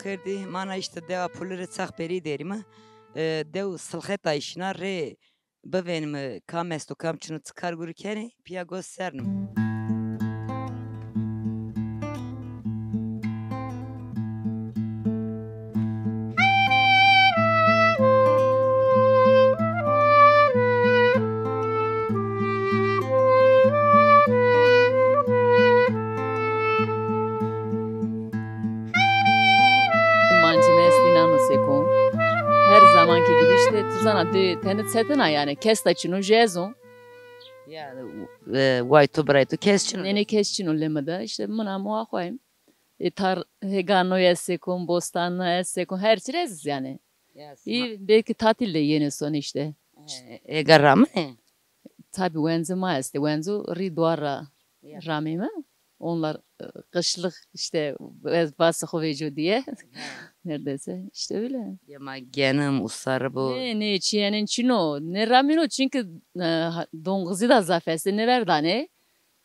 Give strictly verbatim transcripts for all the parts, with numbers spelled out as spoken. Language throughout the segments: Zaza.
Kerdî, mana îşte dewa Pulirê Çaxperî derîme. E, dew silxeta îşina rê bivênime kam esto, kam çino, çi kar gurî kenê, pîya gos sernim. Mancîme estî nano seko. Her zaman ke gidîşte, tu zana de tene çetin a yanî. Kes da çino, jü ez o. Ya, e, way to, biray to, kes çino. Nênê kes çino lê mi de. Îşte min a, mi a xo yim. E, tar hêga no ez sekon, bostan no ez sekon, her çi rê ez yanî. Ya, sima- Î belkî tatil de yenê son îşte. E, hêga ramine? Tabî, wencê ma estê. Wenco rî duar ra Ya. rameyme. Onlar, e, kışlık işte, ez vasê xo vecîyo diye. Ha. Neredeyse. İşte öyle. Ya ma genim, usarı bu. Nê, nê, çîyenên çin o. Nêramîno, çünkü, e, ha-, dongizî da zaf estê, nêverdanê.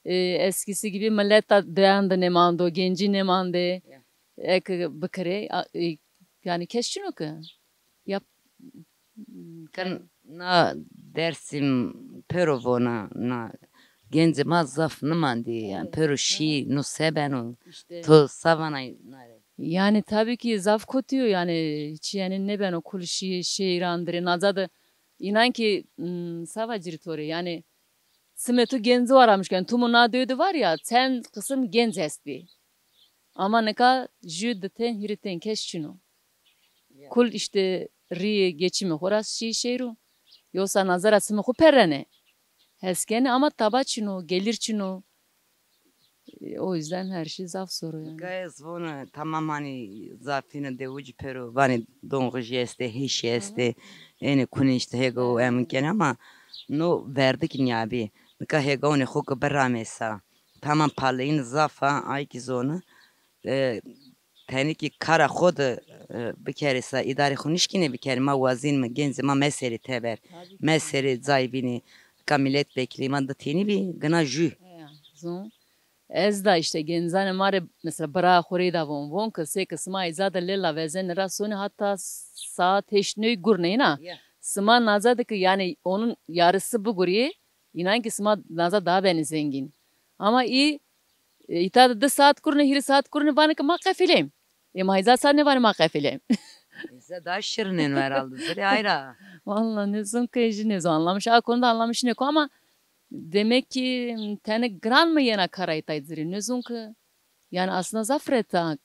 E, eskisi gibi millet da deyan de nêmando, gencî nêmandê. Ya. Eke bikirê, a, e, yanî kes çin o ki. Yap. Ken na Dersim pêro vona, na gencê ma zaf nimandî, yanî pêro şî, no se beno? Îşte. To sa vanay na rê? Yanî tabî ki zaf kotî yo, yanî çîyenê nêbeno, kul şî, şehîran dirê. Naca de înan ki, m, sa vacîrî to rê, yanî çimê tu gencî waramiş ken, tu mi na dew de var ya, çend qisim genc estbî. Ama nika jü, di ten, hîrê ten kes çin o. Ya. Kul îşte rîyê geçimê xo ra şî şêro. Yoksa naza ra çimê xo perrenê. Hes kenê ama taba çin o, gelir çin o. E, o yüzden her şey zaf zor o yanî. Nika ez vona tamam, hanî zafîne dewicî pêro vanê dongijî estê, hêşî estê. Hı hı. Ênê kunê îşte hêga o emin kenê ama no verdik nîyabî. Nika hêgaunê xo ki biramê sa. Tamam, paleyîn zaf a, ay kî zona. E, tenê kî kara xo de, e, bikerê sa, îdarê xo nişkînê bikerê. Ma wazînme gencê ma meserê teber, tabii ki, meserê cayê bînî. Ka milletvekilî ma di tenî bî, gina jü. Heya, zon. Ez da îşte gencanê ma rê, mesela, bira xo rê da von, von ki sê ki sima îza de lêla vezenê ra sonê, hatta saat heşt ney gurnê îna. Ya. Sima naza de ki yanî onun yarısı bigurîyê, înan ki sima naza daha benê zengîn. Ama î, e, îta de di saat gurnê, hîrê saat gurnê, vanê ki ma qefileyim. E, ma hîza saat nêvanê ma qefileyim. Îza daha şirin êno herhalde, zirê ay ra. Valla nêzon ki, jü nêzon, anlamış, a konuda anlamış nêko ama demek ki tenê giran mi yena kara îtay zirê, nêzon ki. Yanî aslında zaf reta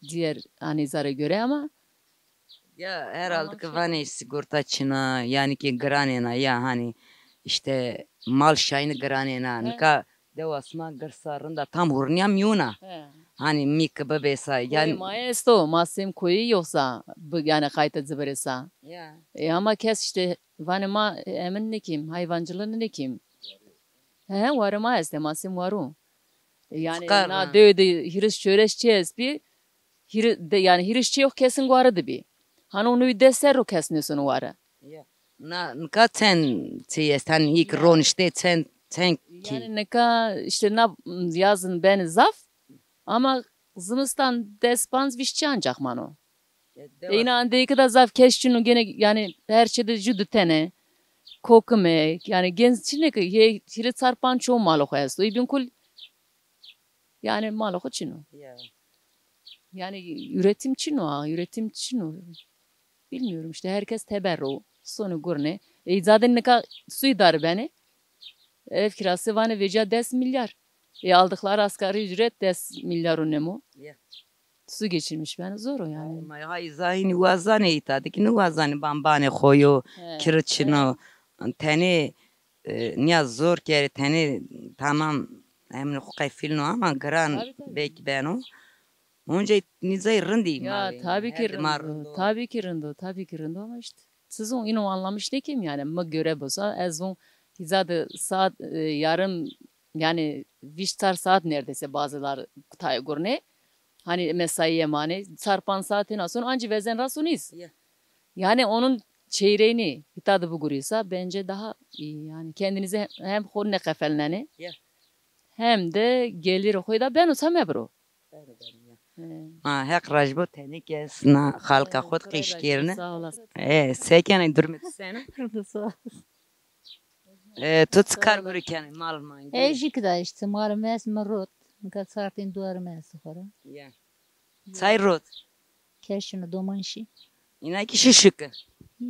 diğer, hani, zara göre ama. Ya herhalde ki vanê sigorta çin a, yanî ki giranên a, ya hani işte mal şayînî giranên a. He. Nika dewa sima girs a, rind a, tam hurnîya mîyon a. He. Hani mî ki bibê sa, yanî. Koyê ma esto, ma sêm koyî, yoksa bi, yanî qayte ci birê sa. Ya. E, ama kes işte vanê ma, e, emin nêkîm, hayvancılığı nêkîm. He, warê ma estê, ma sêm waro. E, yanî na dewe de hîris çewres çî estbî, hîri-, de, yanî hîris çî yo kesin ware de bî. Hano nû des serr o kes nêsono ware. Ya. Na, nika çend çî est, hani ilk roniştê çend, çend kî? Yanî nika işte na yazın benê zaf, ama zimistan des panc vîşt çî ancak mano. E, înan de ki da zaf kes çin o, gene yanî her çî de jü di tenê. Kokime, yanî genc çin ê ki, hê-, hîrê çar panc ço mala xo esto. Î bîn kul yanî mala xo çin o. Ya. Yanî üretim çin o, ha, üretim çin o. Bilmiyorum işte, herkes teber o. Sonê gurnê. E, zaten nika su îdarî benê. Ev kirası vanê vecîya des milyar. E, aldıkları asgari ücret des milyar û nemo. Ya. Su geçirmiş benê, zor o yanî. Ma hay zahînî wazanê îta de kî, nêwazanê ban banê xo yo, kiri çin o. Tenê, e, nîya zor kerê, tenê tamam, emnê xo qefilno ama giran belkî beno. Onca nîzay rindî ma. Ya, tabii ki rind o, tabii ki rind o, tabii ki rind o ama işte. Çi zon, îno anlamış nêkêm yanî, mi göre bosa, ez zon hîza de saat, e, yarım, yanî vîşt çar saat neredeyse bazıları kutayê gurnê. Hani mesaîye manê, çar panc saat hêna son ancî vezen ra sonîz. Ya. Yanî onun çeyreğini hîta de bigurîsa bence daha iyi. Yani kendinize hem xo nêqefelnenê, hem de gelir xo da beno, ça mebiro. Beno, beno, ya. Ha, Heq rajî bo, tenê ke ez na xalika xo de qîş kerine. Sağ olasın. E, se kenê, durumê tu sene? Sağ olasın. E, tu çi kar gurî kenê, mal mangî? E, jî kida işte, malê mi est, mi rot. Nika çar tîn duarê mi est xora. Ya. Çay rot? Keşino doman şî. Îna kî şişike.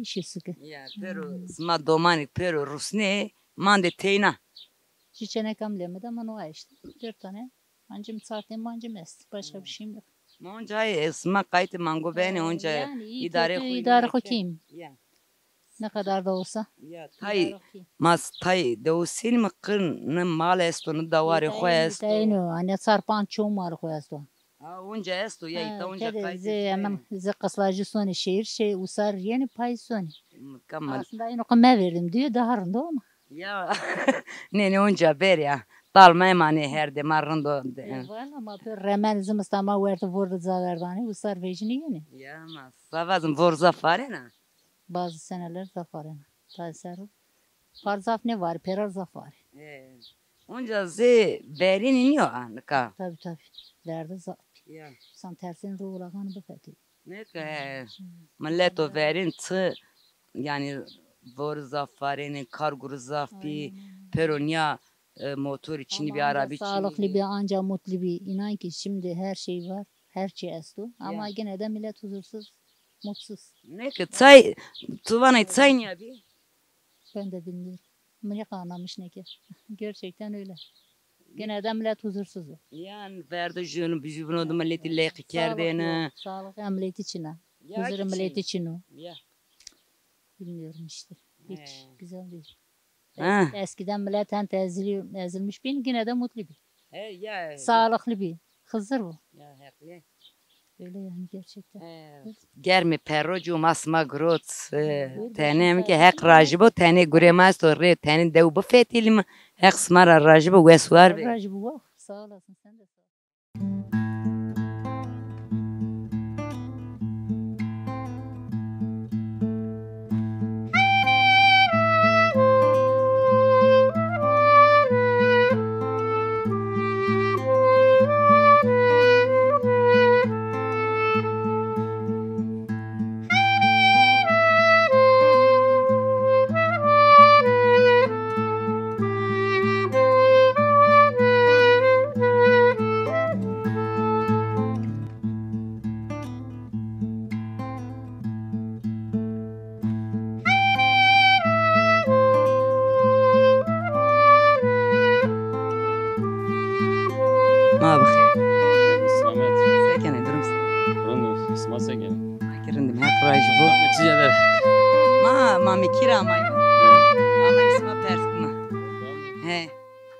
Şişike. Ya, pêro sima domanî pêro rusnê, mandê teyna. Çiçeneka mi lê mi de, mi no eşt. Dört tane. Mancim, çar tane mancim est. Başka bir şeyim yok. Ma onca, e, sima qaytê mango benê, onca yani iyi, idare kötü idare xo kîm. Ya. Ne kadar da olsa. Ya, tay, idare xo kîm. Mas tay de o sîn mi qir, ne mal esto, ne dawarê xo esto. Tayno, hani çar panc ço mal xo esto. Ha, onca esto, ya, ita onca qaytê. Zê, anam, zê qeslajî sonê şehir, şey, usar yenê pay sonê. Aslında ino qe meverdim diyor, daha rind o ama. Ya, nê, nê, onca berê ya. Dal memanê her de ma rind o. E, valla ma pê remen zimistan ma werte vor de caverdanê, usar vejînî yenê. Ya, ma savazim vor zaf varena. Bazı seneler zaf varena. Tay ser o. Par zaf nêvarê, pêrar zaf varê. E, onca zê verînî nîyo a nika. Tabii, tabii. Verdi zaf. Ya. San tersên ro ulaxanî bifetî. Ne ke, he, milet o verîn çi, yani, vor zaf varênê, kar gurî zaf bî, aynen, aynen, pêro nîya, e, motorî çinî bî, arabî çinî bî. Ama anca sağlıklı bir, anca mutlu bir. İnan ki şimdi her şey var, her şey esto. Ama gene de millet huzursuz, mutsuz. Ne ke, çay, tu vanay çay nîya bî? Ben de bilmiyorum. Millet anlamış ne ki. Gerçekten öyle. Gene de millet huzursuz o. Yan verdo jûn, jûbino de milletî leqî kerdêne. Sağlık yok, sağlık ya milletî çin a. Ya, huzurê milletî çin o. Ya. Bilmiyorum işte. Hiç güzel değil. He. Eskiden millet hem eziliyor, ezilmiş bin, yine de mutlu bir. He, ya. Sağlıklı bir. Xizir bu. Ya, heqlî. Öyle yani gerçekten. E, germê perro cû ma sima girot, e, tenê mi ke Heq rajî bo, tenê gurê ma esto rê, tenê dew bifetîlîme, Heq sima ra rajî bo, wes war bê. Rajî bo, sağ olasın, sen de sağ ol. Ma bi xêr. Selamet. Se kenê, durum se? Rind o, sima se kenê? Ma kî rind im, Heq rajî bo. Ma çi cebe? Ma, ma mekî ra amayî. He. Amayî sima pers bima. He.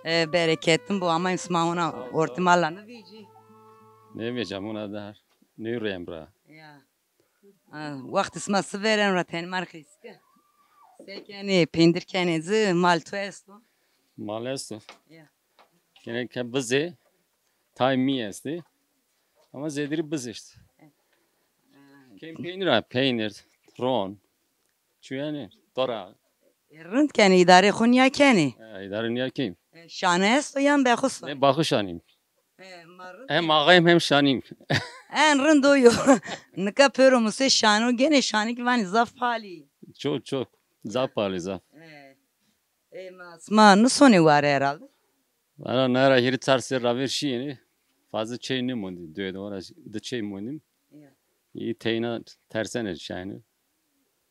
E, bereketin bo, amayî sima hona ortê ma la nêvecî. Nêvecî, hona dar. Nêrêm ra. Ya. A, wextê sima si vêreno ra tenê ma rê qîs ke. Se kenê, pêndir kenê ci, mal tu esto? Mal esto. Ya. Kenê ke bizê, tay mî estê. Ama zêdirî bizê işte. E, e. Kêm peynir a, peynir, ron. Çuyene, dora. E, rind kenê, îdarê xo nîya kenê. E, îdare nîya kêm. E, şane esto yan bexus o? Ne, baxu şanîm. E, ma rind. Hem axayim hem şanîm. En rind o yo. Nika pêro musê şano gênê, şanî kî vanî zaf palî. Çok, çok. Zaf palî, zaf. E, e, ma, sima nisonê ware herhalde? Valla nara hîrî çar serr ravêr şîyêne. Fazla çey nêmondî. Duyê de ora di çey mondîm. Ya. Î teyna tersene şayne.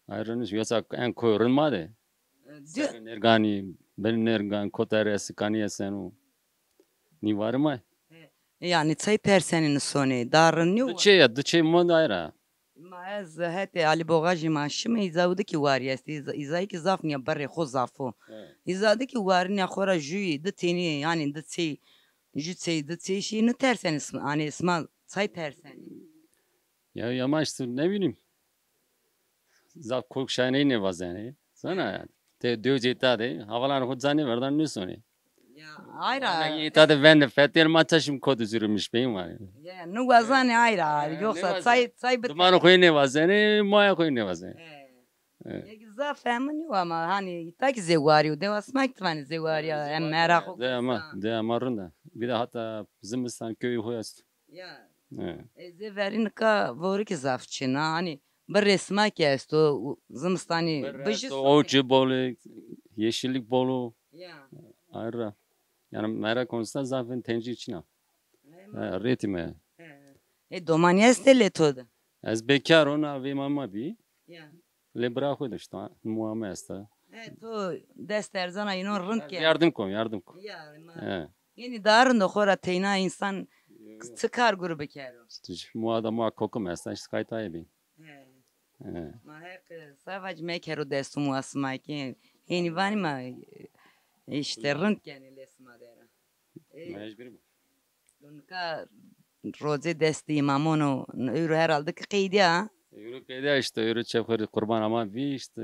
Ayrılmış. Yoksa en koyu rind ma de. E, di- Serê nêrganî, binê nêrgan, kota resi, kanî eseno. Nî warê ma. E, yanî çay tersenî nisonê, da rind nîyo? Di çey ya, di çey mond ayra. Ma ez hetê Alî Boxajî ma şime, îza di kî warî estê, îza, îza kî zaf nîya, berê xo zaf o. He. Îza di kî warî nîya xo ra jûyî, di tenî, yanî di çey, jû çey, di çey şî, nîtersenî sima, hanî sima çay tersenî? Ya, ya ma işte ne bileyim. Zaf kok şaney nêvazenê. Sana yani. Te dewcê ta de, havalan xo ca nêverdan nêsonê. Ya, ayra. Ana yê ta de vende fetel ma çaşim kod üzürmüş beyim var. Ya, nêwazanê ayra. E, yoksa nêvazenê. Çay, çay bit- Dumanê xo yê nêvazenê, maya xo yê nêvazenê. E. E. Yek zaf emin yo ama hani ta ki zêwarî yo. Dewa sima ki tivanî zêwarî ya. Em meraq o. De ama, de ama rind a. Bir de hatta zimistan köyü xo est. Ya. E. E, zê verî nika vorî ki zaf çin a. Hani bir resma ki esto, u-, zimistanî bijî. O çi bol, yeşillik bol o. Ya. Ayrı. Yani mera konusunda zaf tencî çin a. E, rêtî me. E, domanî estê lê to de? Ez bekar o, na vê mama bî. Ya. Lê bira xo de işte, muame esta. E, to dest erzana înon rind ke. Yardım kom, yardım kom. Ya, ma. He. Yenî daha rind o, xora teyna însan çi kar gurî bikero. İşte, mua da mua kokim esta, işte kaytayê bî. He. He. Ma heq savac mekero dest û mua sima ke. Yenî vanî ma, işte rind kenê lê sima dera. E. Mecbur bî. Nika rocê destê îmamon o, ewro herhalde ki qeydîya. Ewro qeydîya işte, ewro çev xo rê qurban ama bî işte,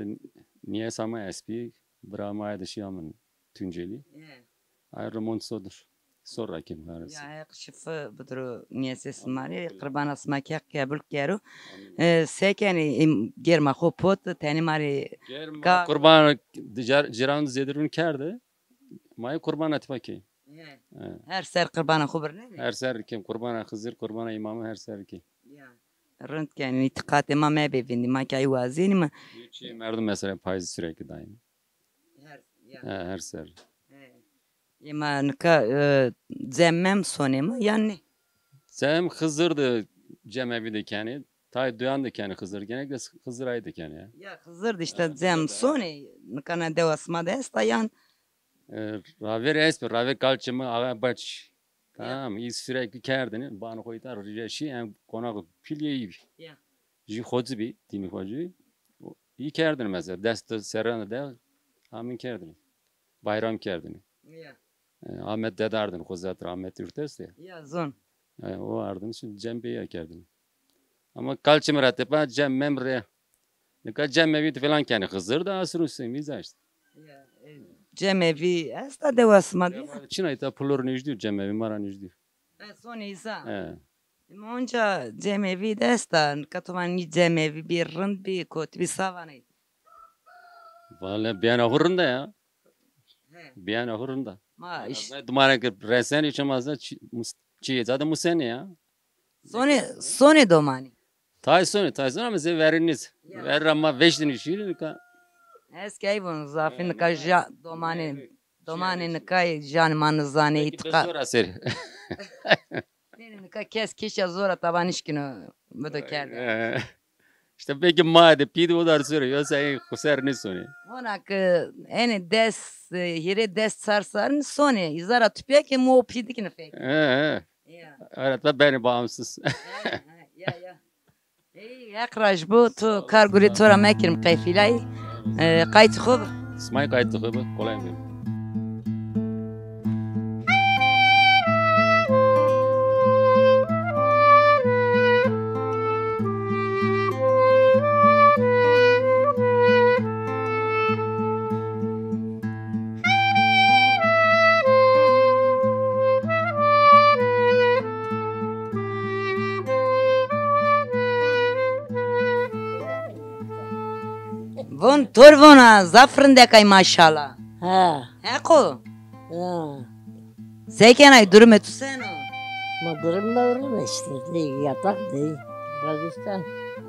niyes ama espî, bira ma de şîya min Tuncelî. He. Ay remont sodir. Sor rakim. Ya heq şifi bidiro niyesê sima rê, qurbana sima ke qebul kero. E, se kenê, germa xo pot, tenê ma rê. Germa qurban, ciran zêdirûn kerde. Ma yê qurbana tipa kê. He. He. Her ser qurbana xo birnenê? Her ser kim, qurbana Xizir, qurbana îmamî her ser kê. Ya. Rind kenê, îtîqatê ma mebê vindî, ma ke ay wazenîme. Çi merdim mesela payîz sürekli daîm. Her, ya. He, her ser. He. Ê ma nika, e, cem mem sonê mi yan nê? Cem Xizir de cemevî de kenê. Tay duyan de kenê Xizir. Genellikle Xizir ay de kenê ya. Ya Xizir de işte cem sonê. Nika na dewa sima de esta yan? E, raver esp, raver kalçê mi Ağa Baç. Tamam, î sürekli kerdini. Bano xo îta rîje şî, em qonaxo pîl yê î bî. Ya. Jî xocî bî, dînî xocî bî. O, î kerdini mesela. Dest serran de amin kerdini. Bayram kerdini. Ya. E, Ahmet Dede ardin, xo zat Ahmet Ürtes de. Ya, zon. E, o ardin, şimdi cem bey kerdini. Ama kalçê mi ra tepa cem mem rê. Nika cemevî falan kenê Xizir de asir Huseyîn vîza işte. Ya, e, cemevî esta dewa sima de? Çina îta pulur nêjdî yo, cemevî ma ra nêjdî yo. E, sonê îza. E. Ma onca cemevî de esta, nika to vanî cemevî bî, rind bî, kotî bî, sa vanê? Vale biyana xo rind a ya. He. Biyana xo rind a. Ma iş- Dimare ki resenî çima za çi, mus-, çi, zaten musenê ya. Sonê, sonê domanî. Tay sonê, tay sonê ama zê verî nîz. Ya. Verî ra ma veştînî şîrî nika. Ez key von zafî nika ja domanê, domanê nika janê ma nizanê îtîqat. Zora serî. Nê, nê, nika kes kişa zora taba nişkîno bido kerde. E, işte belki ma de pî de o dar serî, yoksa ê xo ser nêsonê. Hona ki enê des, e, hîrê des çar serî sonê. Îza ra tupîya ke mi o pî dikine fek. E, e. Ya. Öğretmen beni bağımsız. Ha, ha, ya, ya. Ey, Heq raj bo, to kar gurê to ra mekirim qefîlay. E, qaytê xo bi. Simay qaytê xo bi, kolay bi. Von tor vona, zaf rindek ay maşallah. Ha. Heqo? Ha. Se kenay, durumê tu seno? Ma durum da rind işte, dey, yatak dey. Razistan.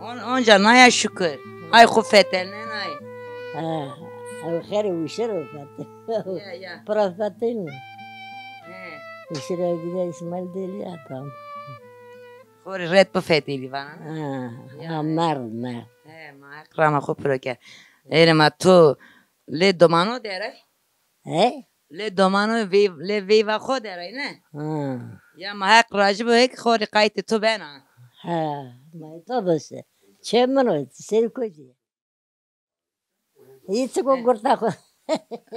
On, onca naya şukur. Ay xo fetelnenay. Ha. Ay xêrê wişer o fetel. Ya, ya. Pira fetelnenay. He. Wişer evdîne İsmail Deli adam. Xo rê ret bifetelî vana. Ha. Ya. Ha, merd, merd. He, ma Heq rama xo piro ke. Êrê ma to lê domano der ay? He? Lê domano vey-, lê veyva xo der ay, ne? Ha. Ya ma Heq rajî bo, hek xo rê qaytê to bena. Ha, ma to bese. Çê min o, serê kocî. Hiç ko gurta xo.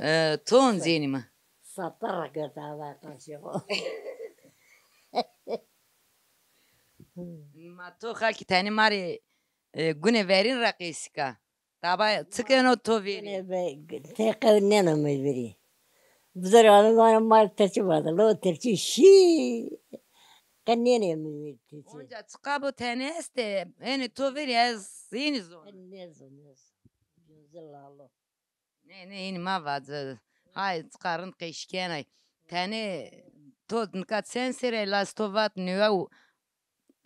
E, to oncînî mi? Satar gurta va taşê xo. Ma to xalkî tenê ma rê, e, gunê verîn ra qeysîka. Taba çi keno to vîrî? Nê be, teqew neno mi vîrî. Bizar anı vana mal terçi vardı. Lo terçi şî. Qe nênê mi vîrî terçi. Onca çiqa bo tenê estê, enê to vîrî ez hînî zon. Nêzon, nêzon. Gözü lalo. Nê, nê, hînî ma vaze. Hay, çiqa rind qeşî kenay. Tenê to nika çend serre laz to vat nêwe û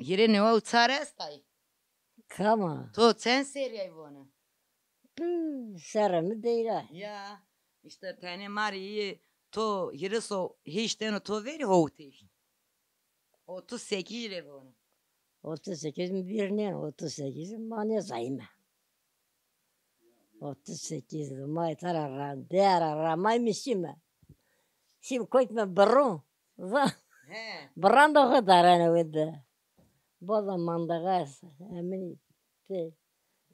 Hîrê newe û çar estay. Kama? To çend serrî yay vone? Pü, serre mi deyra. Ya, işte tenê ma rê yê to hîris û heşt eno to verî howt heşt. Otuz sekiz rê vone. Otuz sekiz mi vîr nêno, otuz sekiz ma nêzayîme. Otuz sekiz ma tera ra, dera ra may mi şîme. Şîm koytme birro. He. Birran da xo darene wende. Boza mandaxa emin te.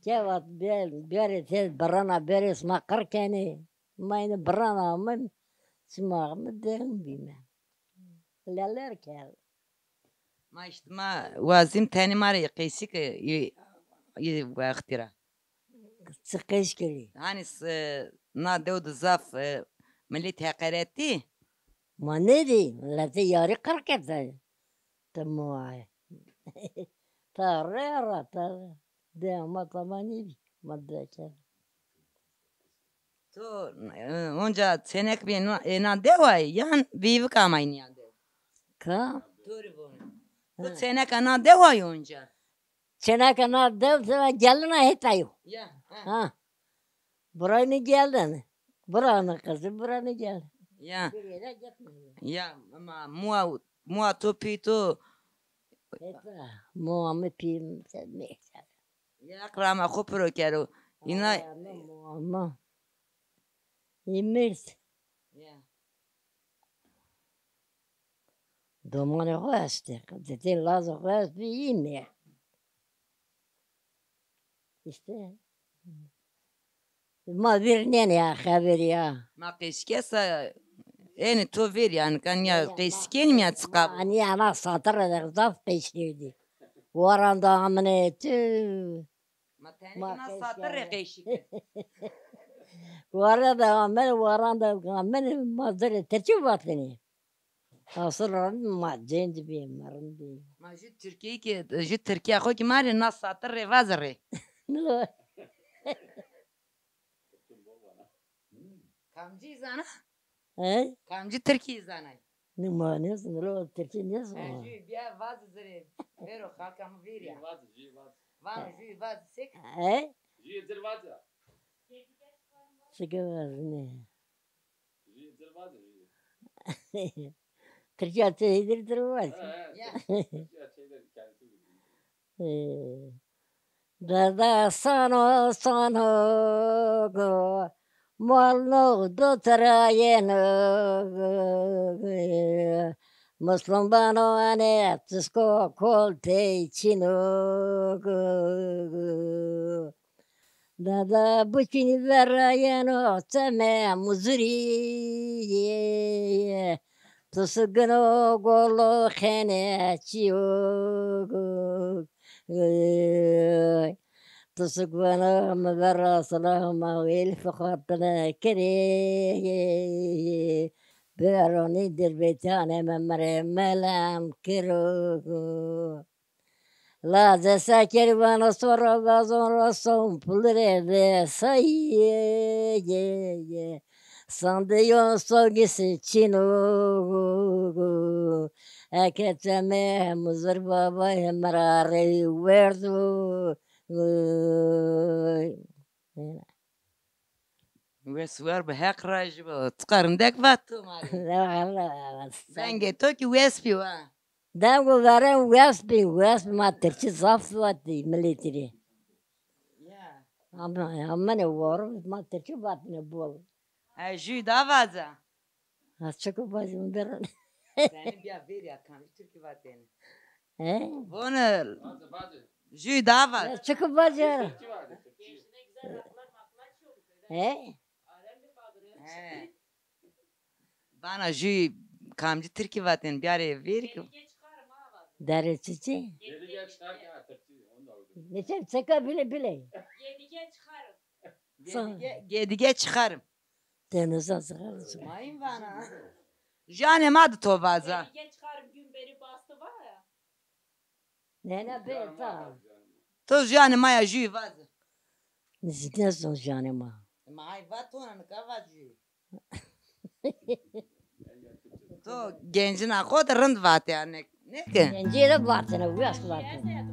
Kevat ber, bere te birrana bere sima qir kenê. Ma yine birrana amin. Sima mi derin bîme. Leler kerd. Ma îşte ma wazîm tenê ma rê qeysî ke yê, yê wextî ra. Çi qeys kerî? Hanî s-, na dew de zaf, e, millet heqeretî. Ma nêdî, milletê yarî qir kete. Ti muayê. Ta rê ra, ta rê. De ma tamam nêbî. Ma de kerd. To, e, onca çênek bî ena, ena dew ay yan vîvik amay nîya dew? Ka? To rê vone. To çênek ena dew ay onca? Çênek ena dew, se gelina heta yo. Ya, ha. Ha. Buranı geldin. Buranı kızı, buranı geldin. Ya. Bir yere gitmedi. Ya, ama mua, mua to pî to. Heta, mua mi pî mi, sen neyse. Ya, qirama xo piro kero. Îna. Ama mua mi. Îmir. Ya. Domanê xo estê, zitê lazê xo estê, îmê. Îşte. Ma vîr nênê ya, xeberî ya. Ma qeşkesa, enê to vîr ya, nika nîya qeşkenîm ya çiqa. Ma nîya na satirre de zaf qeşkerdî. Waran da amine tu. Ma tenê na satirre qeşike. Waran da amine, waran da amine, ma zerê tirkî vatêne. Asıl rind ma cênc bî, ma rind bî. Ma jû Tirkî ki, jû Tirkîya xo ki ma rê na satir rê vaze rê. Kamcî zana? He? Kamcî Tirkî zanay? Ne ma nêzan, lo Tirkî nêzan. He, jû bîya vaze zerê, vero xalka mi vîrîya. Jû vaze, jû vaze. Vano jû vaze sek. He? Jû dir vaze. Seke vaze ne. Jû dir vaze, jû. Tirkîya çê hîdir dir vaze. He, he. Ya. Tirkîya çê hîdir kendisi bilir. Ee, dada sano sano go, mal no do terayeno go, Muslumbano ane tisko kol tey çino go. Dada buçinî verayeno çeme muzirî. Tusugino golo xene çiyo. Tusugino mi vera silahma elf xatine kiri. Beronî dirbetane memre melam kiro. Laze sa kervana sora vazon ra son pulire ve saye ye ye. Sandiyon sogisi çino. Eke teme muzir baba hemra revi werdu. Wes wer bi, Heq rajî bo. Çiqa rindek vat to ma rê. Ne wala. Dengê to kî wes bî wa. Dengo veren wes bî, wes bî, ma tirkî zaf vatî miletî rê. Ya. Ama, ama ne waro ma tirkî vatîne bol. E, jû da vaza. Ha, çiko vajî mi bêro. Seni bîya vêrî ya, kamcî tirkî vatêne. He? Vone. Jû da vat. Ya, çiko vajî ya. He? He. Vana jû kamcî tirkî vatên, bîyarê vêrî ki. Derê çiçî? Neçe çeka bile bile. Gedige, gedige çıkarım. Denize çıkarım. Mayın vana. Janê ma di to vaza. Gedige çıkarım gün beni bastı var ya. Nene be ta. To janê ma ya jû vaze. Nizî ne zon janê ma. Ma ay va to na nika va jû. To gencina xo de rind vatê, yani. Ne ki? Gencê de vatene, wîyas vatene.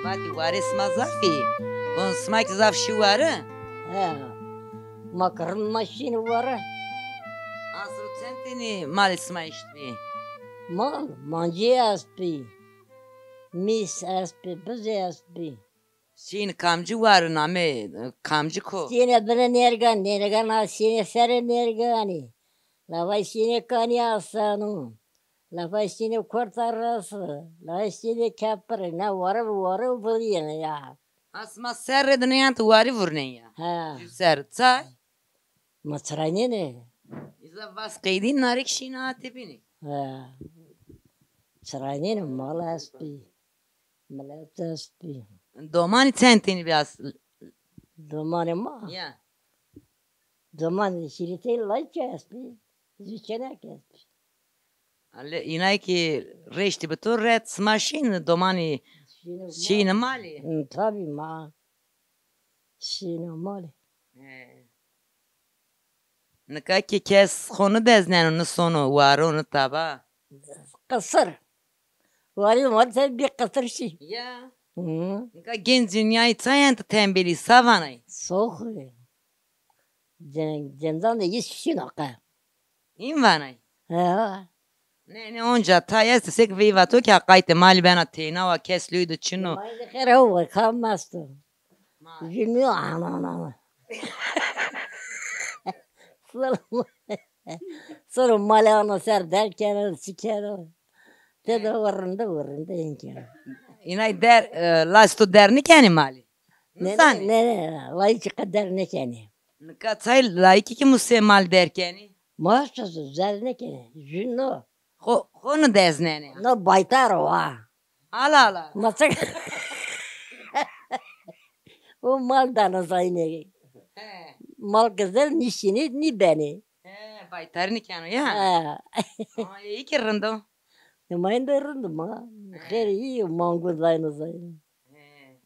Vatî warê sima zaf î. Von sima ki zaf şî ware? He. Ma ki rind ma şîne ware. Asro çend tenî malê sima eştbî? Mal, mancî estbî. Mîs estbî, bizê estbî. Şîn kamcî war name, kamcî ko? Şîne binê nêrgan, nêrgan a şîne serê nêrganî. Lafay şîne kanî asano. Lafay şîne kurta rası. Lafay şîne kepiri. Ne ware ware vurîyene ya. Asma serre de nêyan tu warî vurnên ya. Ha. Jü ser çay. Ma çiraynêne. Îza vas qeydîn narik şîna tepînî. Ha. Çiraynêne mal estbî. Milet estbî. Domanî çend tenî bî as? Domanê ma? Ya. Domanî şîrîtê layîk estbî. Zî çenek estbî. Ale, înay ki reştî bi to ret sima şîn domanî şîne malî. Hı, tabî ma. Şîne malî. He. Nika ki kes xo nidezneno, nisono waro, nitaba. Qisir. Warî ma te bî qisir şî. Ya. Hı. Nika genc dinyayî çayen ti tembelî, sa vanay? Soxî. Cen-, cendan de yis şîno qe. Hîn vanay? Ha. Ne, ne, onca tay est, sek veyva to ki qaytê malî bena teyna wa, kes lûy de çin o. Malî xêr o, kam esto? Jü nîyo, ana, ana, ana. Soro, soro malê ana ser der keno, çi keno. Te de vurinde, vurinde hîn keno. Înay der, e, lastî to der nêkenê malî? Ne, ne, ne, ne, layîkî qe der nêkenê. Nika çay layîkî ki musê mal der kenê? Ma çi der nêkenê, jü no. Xo, xo nideznenê? No baytar o ha. Ala ala. Ma çik o mal dana zaynê. He. Mal güzel nişînê, nîbenê. He, baytarî nîkeno ya. He. Ama iyi ki rind o. E, ma êndî rind o ma. He. Xêr îyî, mangu zayno zayno. He.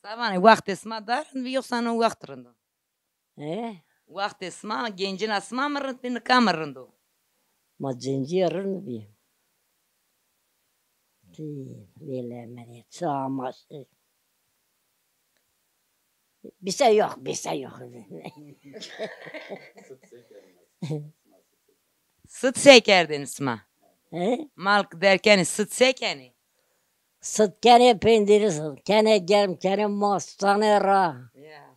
Sa vanê, wextê sima da rind bî, yoxsa no wext rind o? He? Wextê sima, gencina sima mi rind bî, nika mi rind o? Ma cencîye rind bî. Tî, vêle menê, çi amaştî. Bîse yox, bîse yox. Sit se kerdêne sima? He? Mal derkenê sit se kenê? Sit kenê, pendîrî sit kenê, germ kenê, ma sutanê ra. Ya.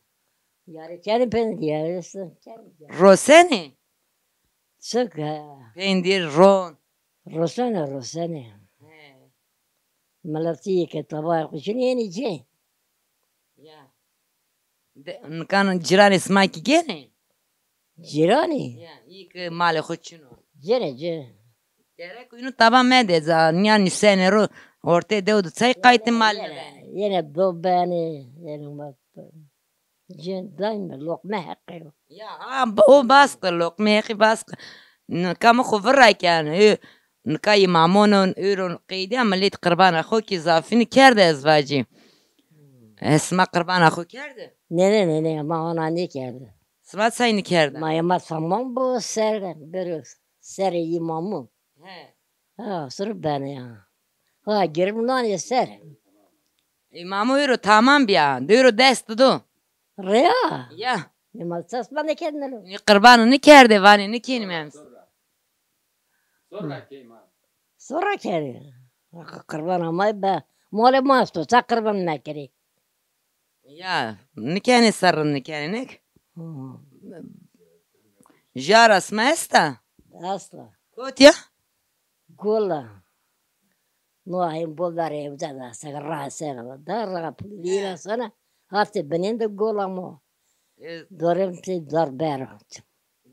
Yarê kenê pendîrî, yarê sit kenê. Rosenê? Çik, he. Pendîr, ron. Rosenê, rosenê. He. Miletî yê ke taba xo çinî yenî cê. Ya. De, nika no cîranê sima kî gênê? Cîranî? Ya, î ke malê xo çin o. Cênê, cênê. Gerek o înu taba mede, za nîya nîsenê ro ortê dew de çay qaytê mal nêbenê. Yenê do benê, yenê ma. Cên dayme, loqme heqî yo. Ya, a, o bas kir, loqme heqî bas kir. Nika mi xo vira keno. Nika îmamono, ewro qeydîya, milet qirbana xo kî zafînî kerde ez vacî. E, sima qirbana xo kerde? Nê, nê, nê, nê, ma ona nêkerde. Sima çay nêkerde? Ma ema tamam bo ser, bero serê îmamû. He. Ha, suru benê ya. Ha, girim nanê ser. Îmamû ewro tamam bîya, ewro dest do. Reya? Ya. Nê ma ses ma nêkerdneno. Nê qirbano nêkerde, vanê nêkenîme. Sora key ma. Sora kerê. Qirban ama be. Molê ma esto, ça qirban mekerê. Ya, nêkenê serrin nêkenê, nik? Hı. Jara sima esta? Esta. Kot ya? Gola. No, hem bo verê evde de, se ra ser, da ra pulîra sana, hatê binên de gola mo. E, dorem te darbera.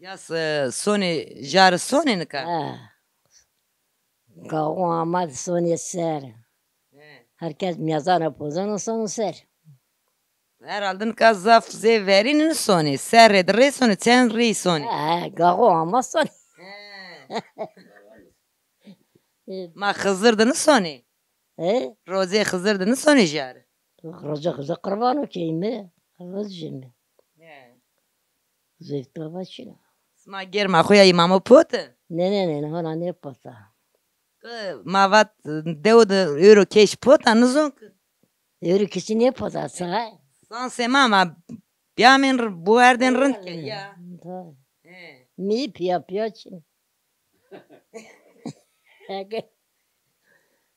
Ya se sonê, jari sonê nika? Ha. Gaxo ama sonê ser. He. Herkes mezana pozano sono ser. Herhalde nika zaf zê verîn nisonê. Serrê de rê sonê, çend rî sonê. He, gaxo ama sonê. He. Ma Xizir de nisonê? He? Rozê Xizir de nisonê jare? Rozê Xizir qirbano keyme. Roz jime. He. Zeyt baba çina. Sima germa xo ya îmamo pote? Ne, ne, ne, ne, hona ne pota. Ki ma vat dew de ewro keş pota, nizon ki. Ewro keşî ne pota, sahi? Sansê ma, ma biyamên r-, buerdên rind ke ya. Tabii. He. Mi piya piya çin. Ege.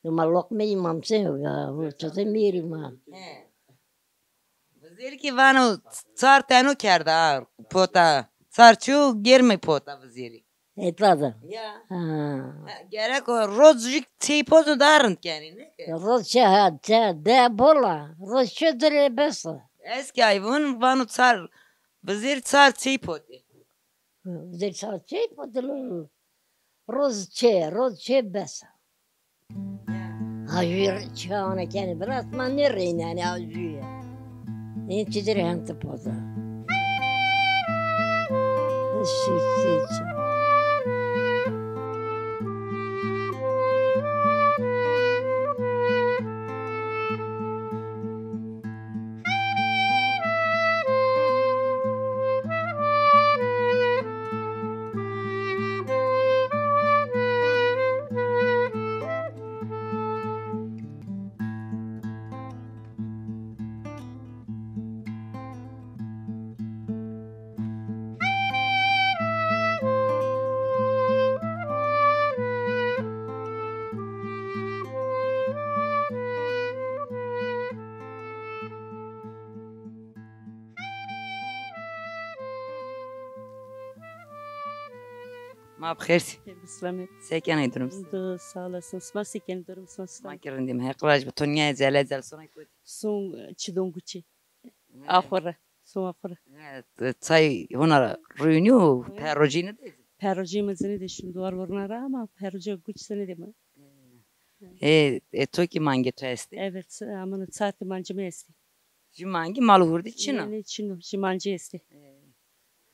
Ma loqme îmam sen ya, bu çözemiyorum ha. He. Vizêrî kî vano çar teno kerda ha, pota. Çar çû germê pota vizêrî. Heta de. Ya. Ha. Ha, gerek o roz jî çey pozo daha rind kenî, ne ke? Roz çe ha, çe de bola. Roz çe dire bes o. Ez kî ay vun vano çar, vizêrî çar çey potî. Vizêrî çar çey potî lo. Roz çe, roz çe bes o. Ajûyê çi ana kenê, biraz ma nêreynenê ajûyê. Ên çidir hente poza. Şi, şi, şi. Ma bi xêr sî. Bi selamet. Se kenê durum sî? Sağ olasın. Sima se kenê, durum sima? Ma ki rindîm. Heq raj bi to, nîya ecel ecel sonay kotî? Son, e, çidon guçî. He. Axure. Son axure. He, çay hona rûnî û perocî nêdê? Perocî mi zî nêdê, şim duar vurna ra ama perocî guç zî nêdê mi. He. E, e, to kî mangê to estê? Evet, ama çar tî mancî mi estê. Jû mangî mal hurdî çin a? Nê, nê, çin o. Jû mancî estê.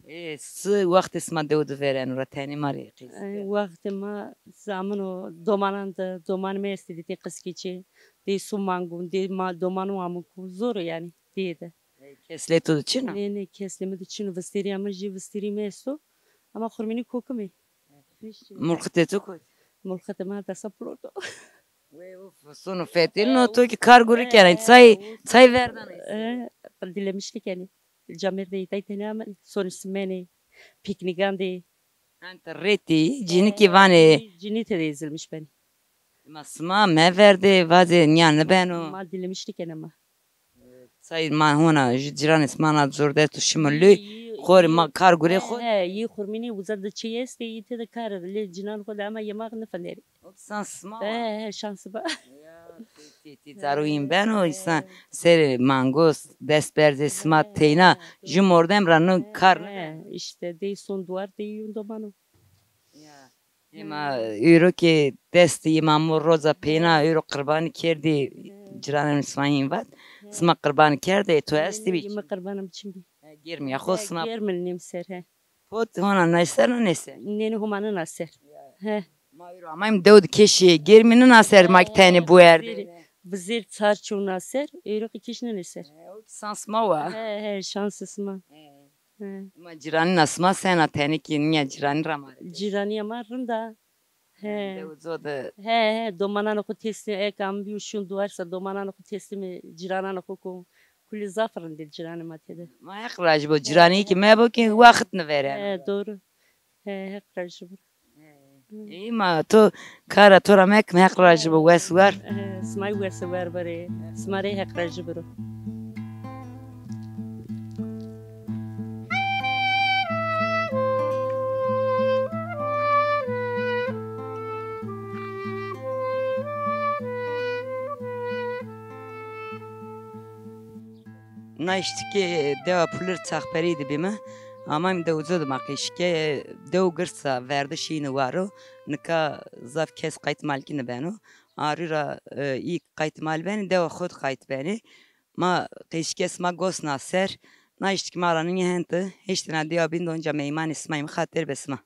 E, si wextê sima dew de vêreno ra tenê ma rê qîs kerd. E, wextê ma zamin o, domanan de, domanê mi estê dîtê qizkî çê. Dê su mangun, dê ma, domanû amin ku. Zor o yanî, dê de. E, keslê to de çin a? Nê, nê, keslê mi de çin o. Vistêrîya mi jî, vistêrî mi esto. Ama xurmînî kokimê. Niştî. Mulxitê to kotî? Mulxitê ma desa plot o. Wê, uf, sono fetelîno, to kî kar gurî kenê. Çay, çay verdanê? E, dilemişlî kenê. Camêrdê îtay tenê amenê. Sonê simenê, pîknîgan de. Ente rêtî, cinîkî vanê. Cinî tede ezilmiş benê. Ma sima meverdê, vazê nîya nibeno. Ma dilemişlî kenê ma. Say ma hona, jû cîranê sima na zordest o, şima lû, xorê ma kar gurê xo. He, yî xurmînî uza de çî estê, yî tede kar, lê cinan xo de ama yemaq nifinerê. O şans sima wa. He, he, şans ba. Ya, tî, tî, tî, zaro în beno, însan serê mango dest berzê sima teyna, jû mordem ra no kar nibeno. He, îşte, dey son duar, dey yûn domano. Ya. Hema ewro ke dest îmamo roza peyna ewro qirbanî kerdî, ciranê mi sima hîn vat. Sima qirbanî kerde, e to estî bî? Mi qirbanê mi çin bî. E, germîya xo sima. Germin nêm ser, he. Pot hona nay ser na nê ser? Nênê homa nina ser. He. Ma ewro amayîm dew de keşî germî nina ser, ma kî tenê buerdê. Vizêr çar çû na ser, ewro kî keş nênê ser. He, o kî sans ma wa. He, he, şansê sima. He. He. Ma cîranîna sima sena, tenê kî nîya cîranî ra ma rê? Cîranîya ma rind a. He. Dew uzo de. He, he, domananê xo teslîm, eke ambîyo şûn duar se, domananê xo teslîmê cîrananê xo kon. Kulî zaf rind ê cîranê ma tede. Ma Heq rajî bo, cîranî kî mebo kî wext nivêreno. He, doğru. He, Heq rajî bo. Ey ma to kara to ra mekim, Heq rajî bo, wes wer. Eh, sima wes wer berê. Sima rê Heq rajî biro. Na îştî ke dewa Pulir Çaxperî de bîme, amayme dew uzo de ma qîşke, dew girs a, verdiş hînî war o, nika zaf kes qayt mal kî nibeno. Arî ra, e, î qayt mal benê, dewa xo de qayt benê. Ma qîşke sima gos na ser, na îştî ke ma ra nîya hente, hêştê na dewa bîn de onca meymanê sima îme, xatir be sima.